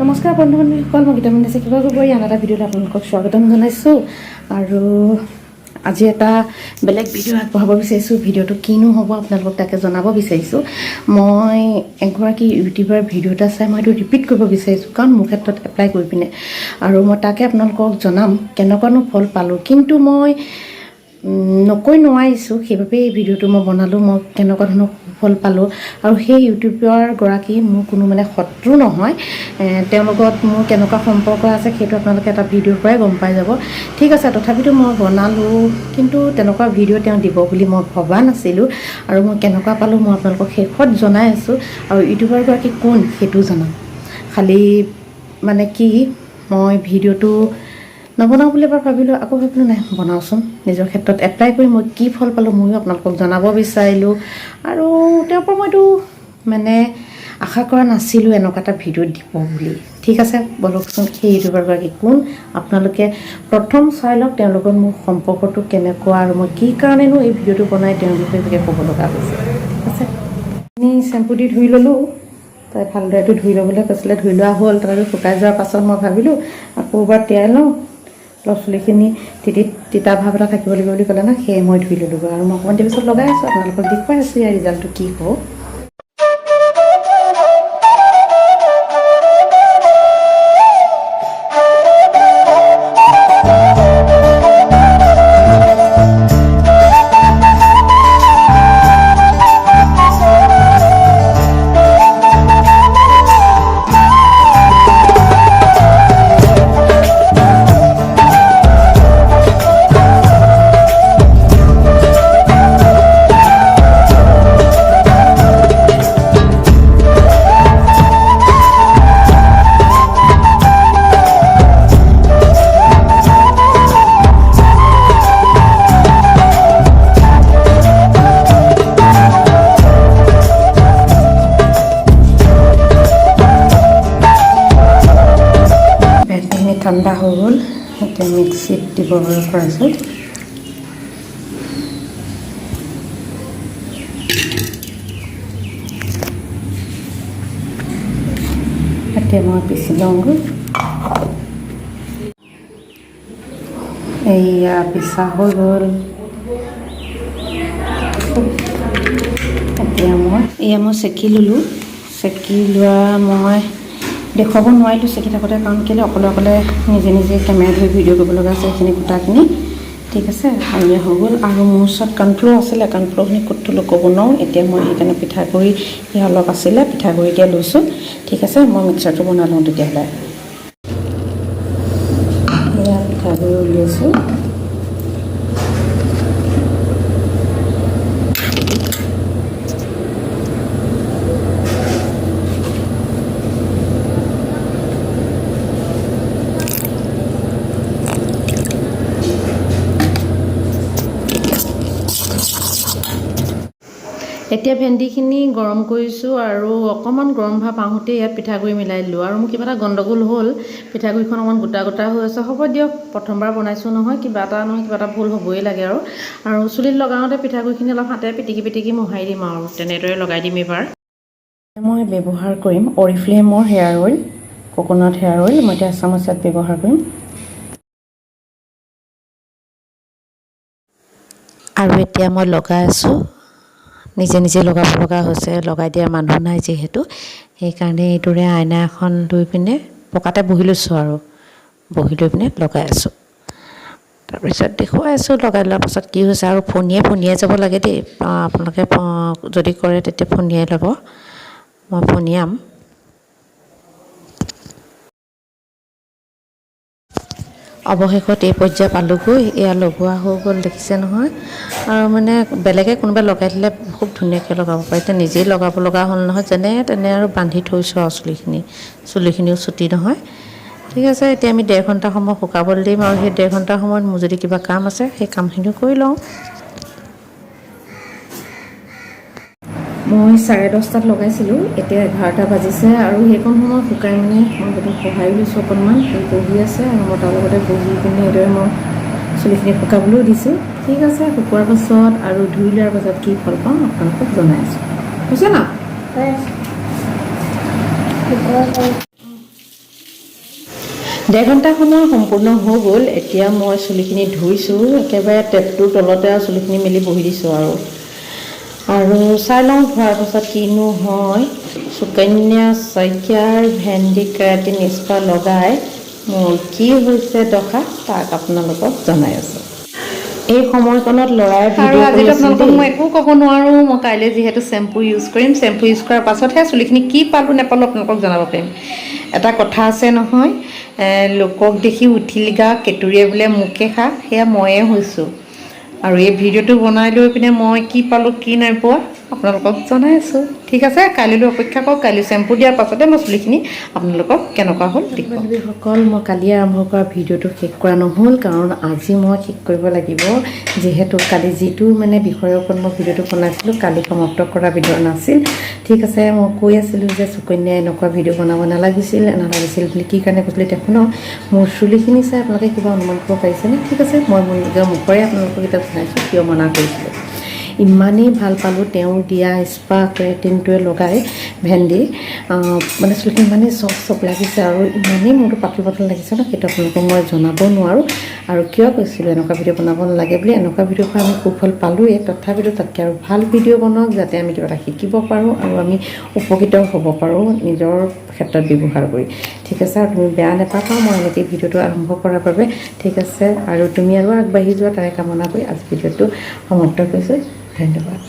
নমস্কাৰ বন্ধু বান্ধৱীসকল, মই গীতা মন্দিৰ শিৱসাগৰ আন এটা ভিডিঅ'ত আপোনালোকক স্বাগতম জনাইছোঁ। আৰু আজি এটা বেলেগ ভিডিঅ' আগবঢ়াব বিচাৰিছোঁ। ভিডিঅ'টো কিনো হ'ব, আপোনালোকক তাকে জনাব বিচাৰিছোঁ। মই এগৰাকী ইউটিউবাৰ ভিডিঅ' এটা চাই মই এইটো ৰিপিট কৰিব বিচাৰিছোঁ, কাৰণ মোৰ ক্ষেত্ৰত এপ্লাই কৰি পিনে আৰু মই তাকে আপোনালোকক জনাম কেনেকুৱানো ফল পালোঁ। কিন্তু মই নকৈ নোৱাৰিছোঁ, সেইবাবে এই ভিডিঅ'টো মই বনালোঁ। মই কেনেকুৱা ধৰণৰ সুফল পালোঁ আৰু সেই ইউটিউবাৰগৰাকী মোৰ কোনো মানে শত্ৰু নহয়। তেওঁৰ লগত মোৰ কেনেকুৱা সম্পৰ্ক আছে, সেইটো আপোনালোকে এটা ভিডিঅ'ৰ পৰাই গম পাই যাব। ঠিক আছে, তথাপিতো মই বনালোঁ, কিন্তু তেনেকুৱা ভিডিঅ' তেওঁ দিব বুলি মই ভবা নাছিলোঁ। আৰু মই কেনেকুৱা পালোঁ, মই আপোনালোকক শেষত জনাই আছোঁ আৰু ইউটিউবাৰগৰাকী কোন সেইটোও জনাম। খালি মানে কি, মই ভিডিঅ'টো নবনাওঁ বুলি এবাৰ ভাবিলোঁ, আকৌ ভাবিলোঁ নাই, বনাওঁচোন। নিজৰ ক্ষেত্ৰত এপ্লাই কৰি মই কি ফল পালোঁ, ময়ো আপোনালোকক জনাব বিচাৰিলোঁ। আৰু তেওঁৰ পৰা মইতো মানে আশা কৰা নাছিলোঁ এনেকুৱা এটা ভিডিঅ' দিব বুলি। ঠিক আছে, ব'লকচোন, সেই ইউটিউবাৰগৰাকী কোন আপোনালোকে প্ৰথম চাই লওক, তেওঁৰ লগত মোৰ সম্পৰ্কটো কেনেকুৱা আৰু মই কি কাৰণেনো এই ভিডিঅ'টো বনাই তেওঁৰ বিষয়ে বিশেষ ক'ব লগা হৈছে। ঠিক আছে, আমি চেম্পু দি ধুই ল'লোঁ। তাই ভালদৰে ধুই ল'বলৈ কৈছিলে, ধুই লোৱা হ'ল। তথাপি শুকাই যোৱাৰ পাছত মই ভাবিলোঁ আকৌ এবাৰ তিয়াই লওঁ অলপ, চুলিখিনি তিতি তিতা ভাৱ এটা থাকিব লাগিব বুলি ক'লে ন, সেয়ে মই ধুই ল'লোগৈ। আৰু মই অকণমান দেৰি পিছত লগাই আছোঁ, আপোনালোকক দেখুৱাই আছোঁ ইয়াৰ ৰিজাল্টটো কি হ'ব। ভেন্দিখিনি ঠাণ্ডা হৈ গ'ল, এতিয়া মিক্সিত দিব কৰাইছোঁ। এতিয়া মই পিচি লওঁগৈ। এইয়া পিচা হৈ গ'ল। এতিয়া মই এয়া মই চেকি ল'লোঁ। চেকি লোৱা মই দেখুৱাব নোৱাৰিলোঁ চেকি থাকোঁতে, কাৰণ কেলৈ অকলে অকলে নিজে নিজে কেমেৰা ধৰি ভিডিঅ' কৰিব লগা আছে সেইখিনি গোটাখিনি। ঠিক আছে, আৰু এয়া হৈ গ'ল। আৰু মোৰ ওচৰত কৰ্ণফ্ল'ৰ আছিলে, কৰ্ণফ্ল'ৰখিনি ক'ত থ'লোঁ ক'ব নোৱাৰোঁ। এতিয়া মই সেইকাৰণে পিঠাগুড়ি এয়া অলপ আছিলে, পিঠাগুড়ি এতিয়া লৈছোঁ। ঠিক আছে, মই মিক্সাৰটো বনাই লওঁ তেতিয়াহ'লে। এয়া পিঠাগুড়ি উলিয়াইছোঁ। এতিয়া ভেন্দিখিনি গৰম কৰিছোঁ আৰু অকণমান গৰম ভাপ আহোঁতে ইয়াত পিঠাগুড়ি মিলাই দিলোঁ। আৰু মোৰ কিবা এটা গণ্ডগোল হ'ল, পিঠাগুড়িখন অকণমান গোটা গোটা হৈ আছে। হ'ব দিয়ক, প্ৰথমবাৰ বনাইছোঁ নহয়, কিবা এটা নহয় কিবা এটা ভুল হ'বই লাগে। আৰু চুলিত লগাওঁতে পিঠাগুড়িখিনি অলপ হাতেৰে পিটিকি পিটিকি মোহাৰি দিম আৰু তেনেদৰে লগাই দিম। এইবাৰ মই ব্যৱহাৰ কৰিম অৰিফ্লেমৰ hair oil, coconut hair oil. মই এতিয়া এচামুচ ইয়াত ব্যৱহাৰ কৰিম। আৰু এতিয়া মই লগাই আছোঁ। নিজে নিজে লগাব লগা হৈছে, লগাই দিয়া মানুহ নাই যিহেতু। সেইকাৰণে এইদৰে আইনা এখন লৈ পিনে পকাতে বহি লৈছোঁ আৰু বহি লৈ পিনে লগাই আছোঁ। তাৰপিছত দেখুৱাই আছোঁ লগাই লোৱাৰ পাছত কি হৈছে। আৰু ফণিয়াই ফণিয়াই যাব লাগে দেই। আপোনালোকে যদি কৰে তেতিয়া ফণিয়াই ল'ব। মই ফণিয়াম। অৱশেষত এই পৰ্যায় পালোগৈ। এয়া লগোৱা হৈ গ'ল, দেখিছে নহয়? আৰু মানে বেলেগে কোনোবাই লগাই দিলে খুব ধুনীয়াকৈ লগাব পাৰি, এতিয়া নিজেই লগাব লগা হ'ল নহয়। যেনে তেনে আৰু বান্ধি থৈছোঁ আৰু চুলিখিনি, চুলিখিনিও চুটি নহয়। ঠিক আছে, এতিয়া আমি 1.5 ঘণ্টা সময় শুকাবলৈ দিম আৰু সেই 1.5 ঘণ্টা সময়ত মোৰ যদি কিবা কাম আছে, সেই কামখিনিও কৰি লওঁ। মই 10:30ত লগাইছিলোঁ, এতিয়া 11টা বাজিছে আৰু সেইকণ সময় শুকাই মানে মই বহুত সহায়ো লৈছোঁ অকণমান। সি বহি আছে আৰু মই তাৰ লগতে বহি পিনে এইদৰে মই চুলিখিনি শুকাবলৈও দিছোঁ। ঠিক আছে, শুকোৱাৰ পাছত আৰু ধুই লোৱাৰ পাছত কি ফল পাওঁ, আপোনালোকক জনাই আছোঁ। হৈছে ন? হৈ আছে। 1.5 ঘণ্টা সময় সম্পূৰ্ণ হৈ গ'ল। এতিয়া মই চুলিখিনি ধুইছোঁ। একেবাৰে টেপটোৰ তলতে আৰু চুলিখিনি মেলি বহি দিছোঁ আৰু আৰু চাই লওঁ ধোৱাৰ পাছত কিনো হয়। সুকন্যা শইকীয়াৰ ভেন্দি কেৰাটিন স্পা লগাই মোৰ কি হৈছে দশা, তাক আপোনালোকক জনাই আছোঁ। এই সময়কণত ল'ৰাই আৰু ভিডিঅ' কৰি আজিতো আছিল আপোনালোকক দেই। মই একো ক'ব নোৱাৰোঁ। মই কাইলৈ যিহেতু শ্বেম্পু ইউজ কৰিম, শ্বেম্পু ইউজ কৰাৰ পাছতহে চুলিখিনি কি পালোঁ নেপালোঁ আপোনালোকক জনাব পাৰিম। এটা কথা আছে নহয়, লোকক দেখি উঠিল গা কেঁতুৰীয়ে বোলে মোকে খা, সেয়া ময়ে হৈছোঁ। আৰু এই ভিডিঅ'টো বনাই লৈ পিনে মই কি পালোঁ কি নাই পোৱা আপোনালোকক জনাই আছোঁ। ঠিক আছে, কাইলৈলৈ অপেক্ষা কৰক। কাইলৈ শ্বেম্পু দিয়াৰ পাছতে মই চুলিখিনি আপোনালোকক কেনেকুৱা হ'ল দেখুৱাম। বান্ধৱীসকল, মই কালি আৰম্ভ কৰা ভিডিঅ'টো শেষ কৰা নহ'ল, কাৰণ আজি মই শেষ কৰিব লাগিব। যিহেতু কালি যিটো মানে বিষয়ৰ ওপৰত মই ভিডিঅ'টো বনাইছিলোঁ, কালি সমাপ্ত কৰা ভিডিঅ' নাছিল। ঠিক আছে, মই কৈ আছিলোঁ যে সুকন্যাই এনেকুৱা ভিডিঅ' বনাব নালাগিছিল নালাগিছিল বুলি কি কাৰণে কৈছিলোঁ, এতিয়া শুনক। মোৰ চুলিখিনি চাই আপোনালোকে কিবা অনুমান কৰিব পাৰিছেনে? ঠিক আছে, মই মোৰ নিজৰ মুখৰে আপোনালোকক এতিয়া জনাইছোঁ কিয় মনা কৰিছিলোঁ। ইমানেই ভাল পালোঁ তেওঁ দিয়া স্পা কেৰাটিনটোৱে লগাই ভেন্দি, মানে চুলিখিনি ইমানেই চফ্ট চফ্ট লাগিছে আৰু ইমানেই মোৰটো পাতল পাতল লাগিছে ন, সেইটো আপোনালোকক মই জনাব নোৱাৰোঁ। আৰু কিয় কৈছিলোঁ এনেকুৱা ভিডিঅ' বনাব নালাগে বুলি? এনেকুৱা ভিডিঅ' পৰা আমি সুফল পালোঁৱেই, তথাপিতো তাতকৈ আৰু ভাল ভিডিঅ' বনাওক, যাতে আমি কিবা এটা শিকিব পাৰোঁ আৰু আমি উপকৃত হ'ব পাৰোঁ নিজৰ ক্ষেত্ৰত ব্যৱহাৰ কৰি। ঠিক আছে, আৰু তুমি বেয়া নাপাবা মই এনেকৈ ভিডিঅ'টো আৰম্ভ কৰাৰ বাবে। ঠিক আছে, আৰু তুমি আৰু আগবাঢ়ি যোৱা তাৰে কামনা কৰি আজি ভিডিঅ'টো সমাপ্ত কৰিছোঁ। ধন্যবাদ।